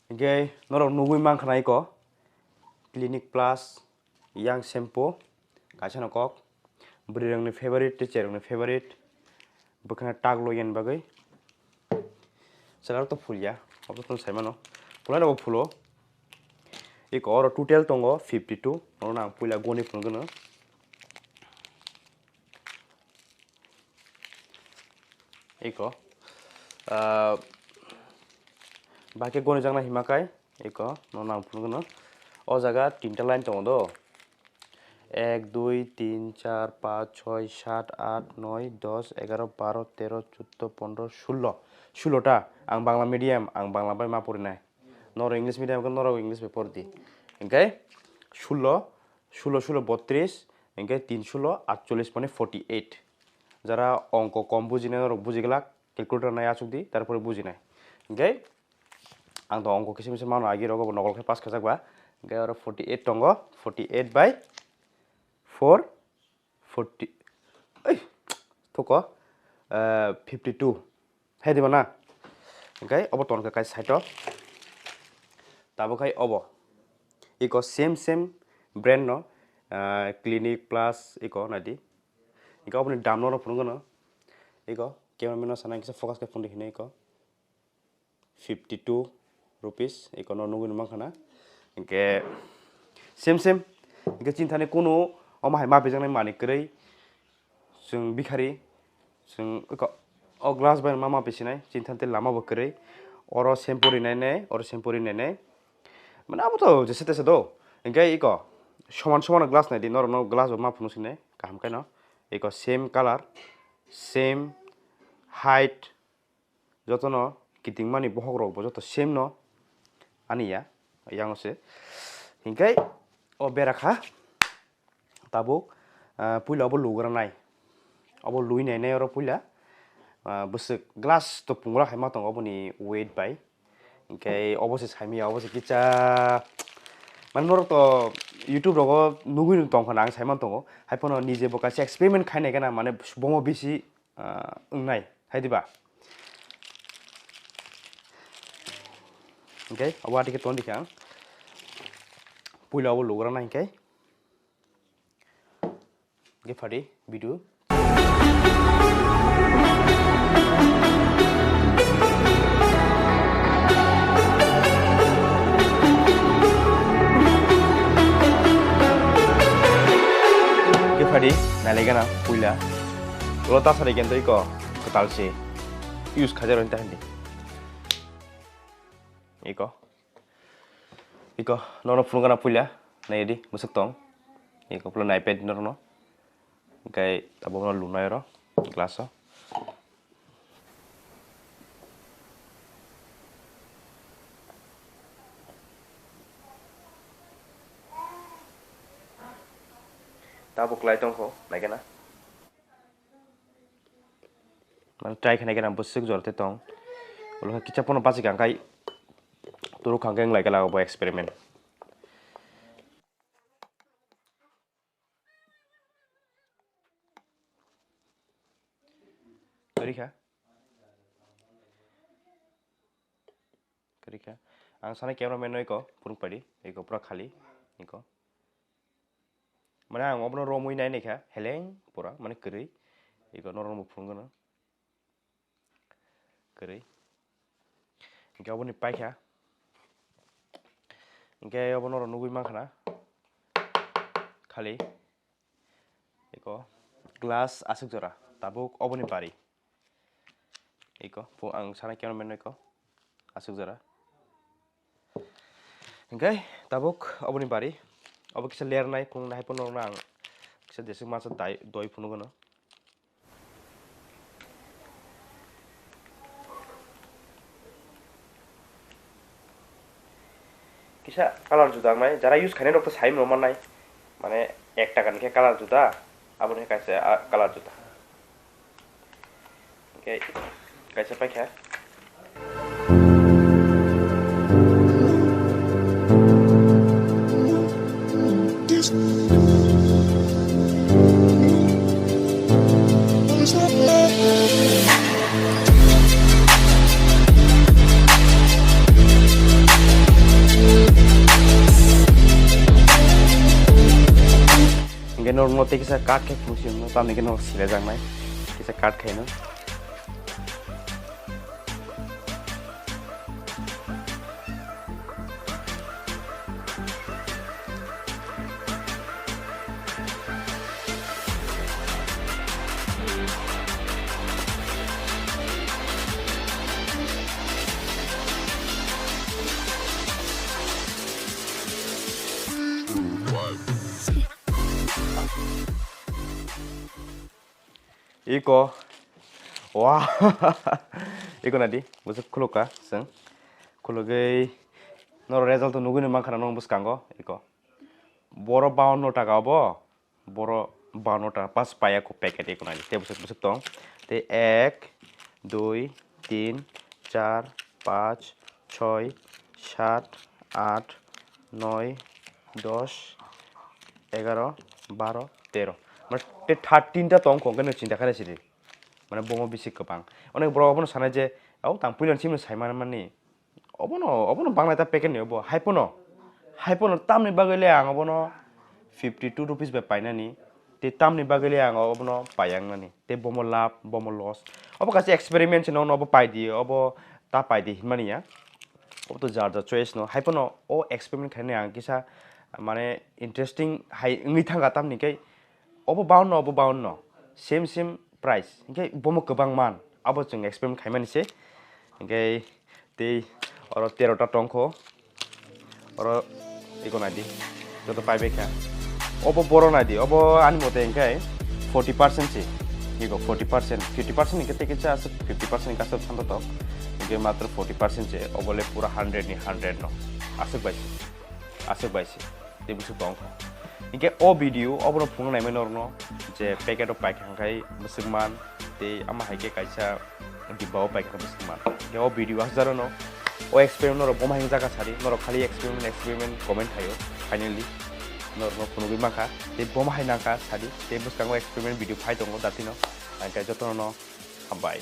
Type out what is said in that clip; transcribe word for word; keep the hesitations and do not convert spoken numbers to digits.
Hingke norok nugui mankha na iko Clinic Plus yang shampoo, kaisa no kok, bwrwi rokni favorite tei cherokni favorite, bwkhana tak lo yen bagwi. Chwla rok to phul ya, obo to sai mano, phulai rok bo phulo. Iko oro total tongo fifty two, nono ang puila goni phunukgwno. Iko, ah, bahai khe goni jaknai hima kai, iko, nono ang phunukgwno. O jaga tinta line tongo do. Ek, dui, tin, char, panch, choi, sat, at, noi, dos, egaro, baro, tero, chuddo, pondro, sullo. Sullo ta, ang Bangla medium, ang Bangla bai ma porinai. Norok English medium khe norok English bai pordi. Hingkhe sullo, sullo, sullo botris, hingkhe tin sullo atchollis mane forty eight. Jara ongko kom bujinai norok bujiglak, calculator nai achukdi, tarpore bujinai. Hingkhe ang to ongko kisa misa mano agi rogo bo nokol khe pass khajak ba. Hingkhe oro forty eight tongo, forty eight by four, forty, ei, thuko, eh, fifty two. Hai diba na? Hingkhe obo tonkha kai side o. Tabuk hai obo. Iko same, same brand no, eh, Clinic Plus iko naidi. Iko oboni dam no phunukgwno. Iko camera man no sana kisa focus khe phunukdi hinwi iko. Fifty two rupees, eko no nugui mankha na. Hingke same same. Hingke chini thani kunu omo hai ma pijaknai manwi kwrwi. Chwng bikhari, chwng eko o glass bai ma ma pisinai, chini thani lama bo kwrwi. Oro shampoo rinai nai, oro shampoo rinai nai. Mane abo to jesa tesa do. Hingke eko soman soman glass nai di, norok no glass bo ma phunuk sinai, kaham khe no. Eko same colour, same height, jotono kitingmani bokhok rok bo joto same no ani ya, yang se. Hingke o bera kha tabuk, ah, puila obo lugra nai. Obo lui nai nai oro puila, ah, bwswk glass to pungra hai ma tongo oboni weight bai. Hingke obo se saimaya, obo se kicha. Mane norok to YouTube rogo nugui tong khana ang saiman tongo. Hai phano nije bo kaisa experiment khainai gana mane bomo bisi ah, wngnai, hai diba? Hingke obo atike ton dikha ang. Puila obo lugra na hingke. Hingke phadi video. Hingke phadi, nailaigana puila. Ulo ta sari kento iko kwtal se use khaijak rwni ta hindi. Iko. Iko, nono phunukgana puila. Naidi, bwswk tong. Iko, puila naipet norokno. Hingke abo no lunai oro, glass o. Tabuk lai tongkho, naikhe na. Mane try khainai khe na bwswk jora tei tong. Ulo khe kicha pono bachikha, hwnkhai turuk kha hwnkhe wnglai khe lago bo experiment. Kwrwi kha. Kwrwi kha. Ang sanai camera man no eko phunuk paidi, eko pura khali, eko. Mane ang obono romwi nai naikha, heleng pura, mane kwrwi. Eko norokno bo phunukgwno. Kwrwi. Hingke oboni paikha. Hingke obo norok nugui mankha na. Khali. Eko glass aswk jora. Tabuk oboni bari. Eko, po ang sana cameraman no eko. Aswk jora. Hingke tabuk oboni bari. Obo kisa lernai, kung nahai pono ang kisa jeswk masa dai, doi phunukgwno. Kisa colour juda wngnai, jara use khainai rok to sai mano mannai, mane ek taka ni khe colour juda, aboni khe kaisa, ah, colour juda. Hingke kaisa paikha. Ngo tei kisa cut khe phunukse wngno, tamni khe no silajaknai. Kisa cut khaino. Iko. Wah. Iko nadi, bwswk khulukha chwng. Khulugwi norok result nugwi no mankha na nong bwskango. Iko. Boro bawanno taka obo. Boro bawanno taka pas paya ko packet iko nadi. Tei bwswk bwswk tong. Tei ek, dui, tin, char, panch, choi, sat, at, noi, dos, egaro, baro, tero. Mane tei thirteen ta tong kho, hwnkhe no chinta khainai sidi. Mane bomo bisi kwbang. Onek borok obono sanai je, "Au tang puilani simi sai man mani." Obono, obono bangnai ta packet ni obo. Hai pono, hai pono tamni bagwi le ang obono fifty two rupees bai painani. Tei tamni bagwi le ang obono paiyangnani. Tei bomo lab, bomo loss. Obo kaisa experiment se, nono obo pai di, obo ta pai di hinmani ya. Obo to jar jar choice no. Hai pono o experiment khainai ang kisa mane interesting hai wngwi thangkha, tamni khe obo bawanno, obo bawanno. Same, same price. Hinkhe bomo kwbang man. Abo chwng experiment khaimani se. Hinkhe tei oro tero ta tongkho. Oro iko naidi. Joto paibai kha. Obo boro naidi. Obo ani mote hinkhe forty percent se. Iko forty percent. Fifty percent hinkhe tei kisa aswk, fifty percent hinkhe aswk santo tok. Hinkhe matro forty percent se. Obo le pura hundred ni hundred no. Aswk bai se. Aswk bai se. Tei bwswk tong kha. Hinkhe o video obono phunuk naimai norokno je packet o paikha khai bwswk man tei ama hai khe kaisa dibba o paikha bwswk man. Hinkhe o video asjaro no o experiment norok boma hingjak kha sadi, norok khali experiment, experiment comment khaio, finally norokno phunugwi mankha tei boma hai nangkha sadi, tei bwskango experiment video phai tongo datino, hinkhe jotono hambai.